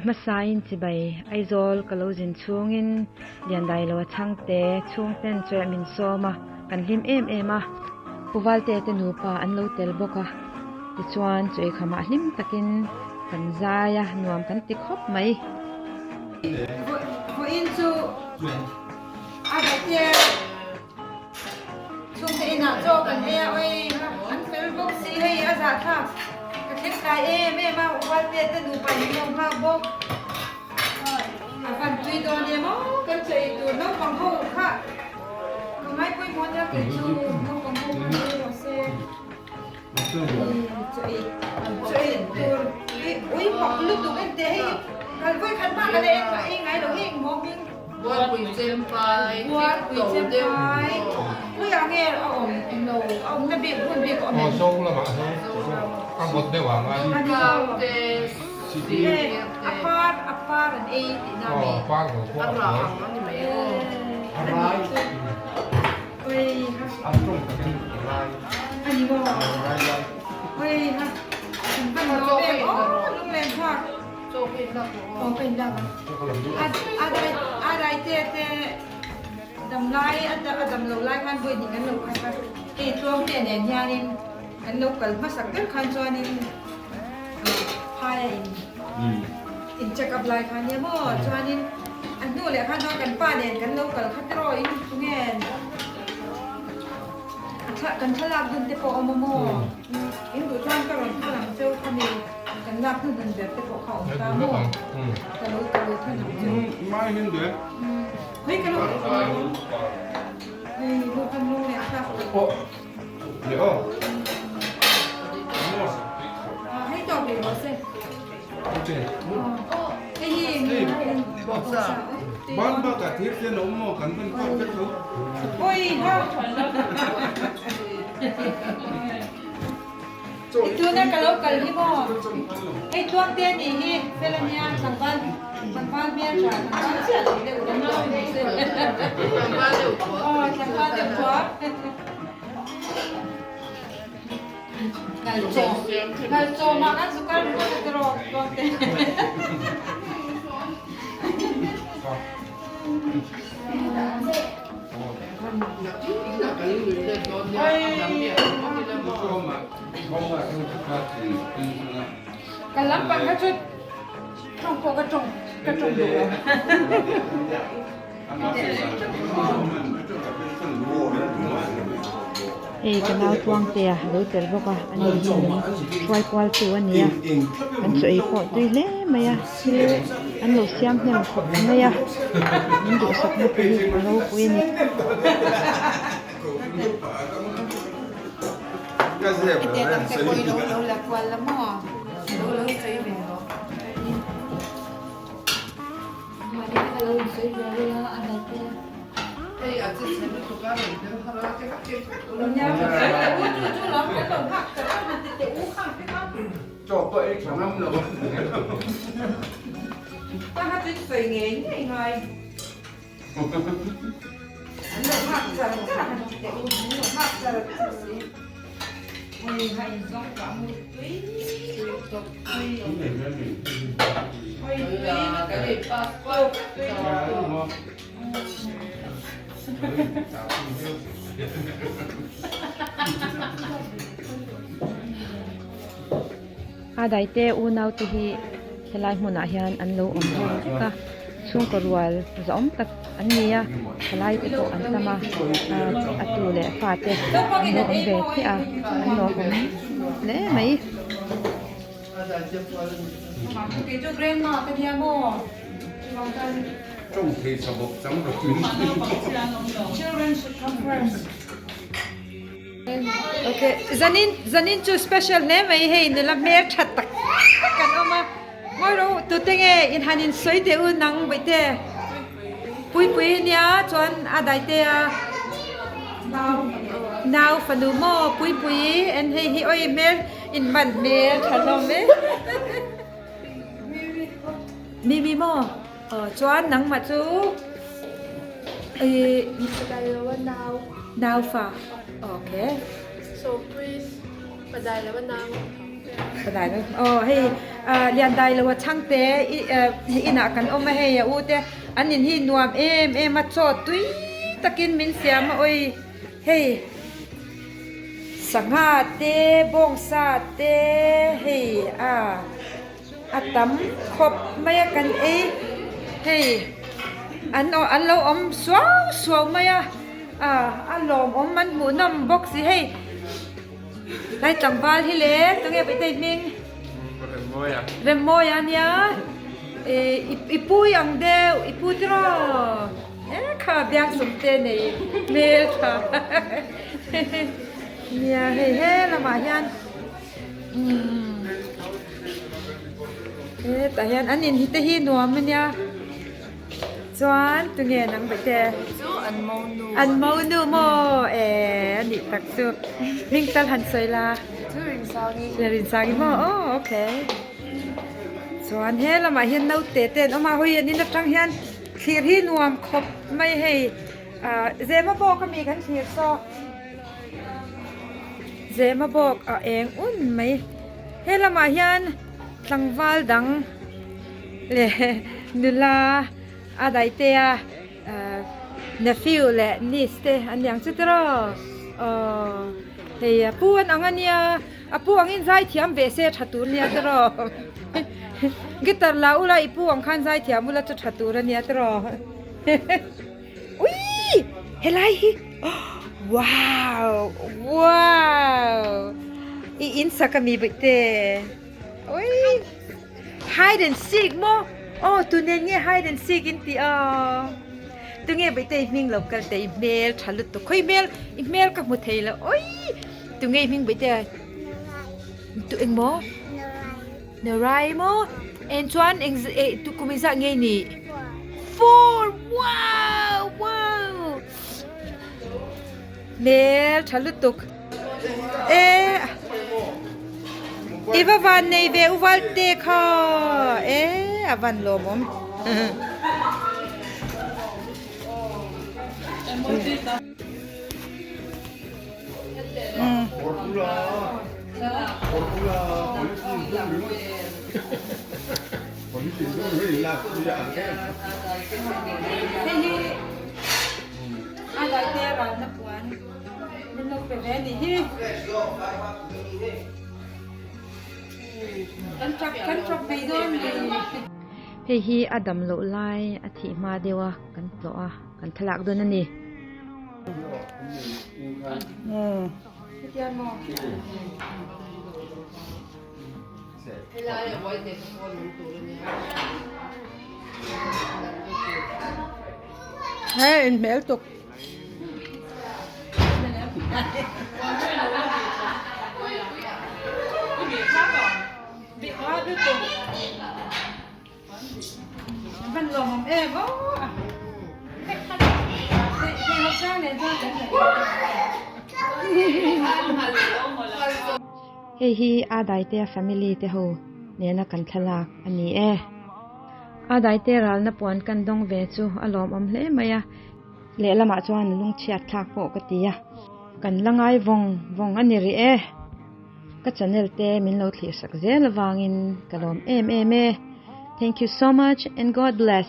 A hmasain chibai Aizawl ka lo zin chhungin Liandailo a chhangte chhungten chueh min sawm a, kan hlim em em a. Pu Valte te nupa an lo tel bawk a, tichuan chuei khamah hlim takin kan zai a, nuam kan ti khawp mai. Vawiin chu a daihte chhungte inah chaw kan ei a, oi an fel bawk si hei a zahthlak ka thleng tlai em em a, U Valte te nupa in lo nghak bawk. A van tui dawn em aw kan chaw ei tur naupang ho kha ka ngai pawimawh nia kei chu naupang ho kha ei rawh se chaw ei chaw ei tur tui ui pak lutuk en teh hei kal vawi khat hma ka la en ei ngai lo heng maw hming Buarpui chempai Buarpui chempai khawiah nge a awm englo a awmna bik hmun bik a awm em? Aw zawng lamah zawng a ngawt deuh ang a. A par a par an ei tih na mi. Aw par ho pawh a pawl. A rai. Oi ha. A tawng takin a rai. A ni maw? A rai lai. Oi ha. In van lo em aw lunglen thlak. Chaw ka in lak rawh aw. Aw ka in lak ang. A rai a rai te te dam lai a dam lo lai khan vawi hnih kan lo khat a. Hei tluang te nen hianin kan lo kal hmasak ber khan chuanin Phaia in in check up lai kha nia maw chuanin a hnu leh khan chuan kan pa nen kan lo kal kha tiraw in tunge a thla kan thlalak dun te pawh a awm a maw in duh chuan ka rawn thal ang cheu kha ni kan lak hnu hnun ber te pawh kha a awm ta maw ka lo ka lo thal ang cheu hei ka lo hei lu kan lung leh a thlak Tuna ka lo kal hi maw hei tluang te anih hi fel ania tlangval tlangval hmel tha tlangval chiah lo deuh Tlangval deuh thuak. Aw tlangval deuh thuak. Ngal chaw mah kan zu kal ringawt a tiraw tluang te. Kan lampang kha chu tawng pawh ka tawng ka tawng duh lo. Hei ka nau Tluangtea a lo tel bawk a, ani hi min hruai kual tu a ni a, an chaw ei pawh tui hle mai a, thil an lo siam hnem khawp mai a, min duhsakna te hi a ropui a ni. A daite unau te hi helai hmunah hian an lo awm ho vek a chhungkaw rual zahawm tak an ni a thalai te pawh an tam a a tu leh fa te an lo awm ve thliah a an lo awm hle mai. Okay zanin zanin chu special hle mai hei nula hmel tha tak tak kan awm a ngawi rawh u tute nge in han in sawi teh u nang bawihte puipui nia chuan a daite a nau fanu maw puipui en hei hi awi hmel in man hmel tha hlawm e mimi maw aw chuan nangmah chu ih nau fa okay So please, padai lo nau. Aw hei Liandailo a chhangte inah kan awm a hei a u te an in hi nuam em em a chaw tui takin min siam a awi hei sangha te bawngsa te hei a a tam khawp mai a kan ei hei an an lo awm suau suau mai a a lawmawm an hmuhnawm bawk si hei. Lai tlangval hi le tunge Paitei hming? Remmawia. Remmawia ania i pu i ang deuh i pu tiraw e kha biang sawm te nei hmel tha nia hei he lamah hian umm hetah hian an in hi te hi nuam ania. Chuan tunge nang Baihte? Chu an monu. An monu maw? Eh a nih tak chu. Hming tal han sawi la. Chu Rinsangi. Rinsangi maw? Oh okay. Chuan he lamah hian naute te an awm a, hawi an in atang hian thlir hi nuam khawp mai hei. Ah Zema bawk ami kan thlir saw. Zema bawk a eng un mai. He lamah hian tlangval dang leh nula a daihte a nephew leh niece te an niang chu tiraw aw hei a pu an ang ania a pu angin zai thiam ve se tha tur ania tiraw guitar la ula i pu ang khan zai thiam ula chu tha tur ania tiraw ui helai hi wow wow i in sak ami bawihte ui hide and seek maw aw tu nen nge hide and seek in tih a tunge bawihte i hming lo kal teh i hmel tha lutuk khawi hmel i hmel ka hmu thei lo ui tunge i hming bawihte tu engmaw Narai maw? En chuan eng eh tu kum engzah nge nih? Four! Wow! Wow! Hmel tha lutuk. Eh I va van nei ve u Valte kha. Eh a van lawmawm. Hei hi a laite ralna puan min lo pe ve a nih hi. Kan tap kan tap mai dawn ni. Hei hi a dam loh lai a thih hma deuh a kan tlawh a kan thlalak dawn a ni. Hei in hmel tuk. Van lawmawm em aw a. Hei hi a Daitea family te ho nena kan thlalak a ni e. A Daite ralna puan kan dawng ve chu a lawmawm hle mai a. Lehlamah chuan lungchhiat thlak pawh ka ti a. Kan la ngai vawng vawng a ni rih e. Ka channel te min lo thlir sak zel avangin ka lawm em em e. Thank you so much and God bless.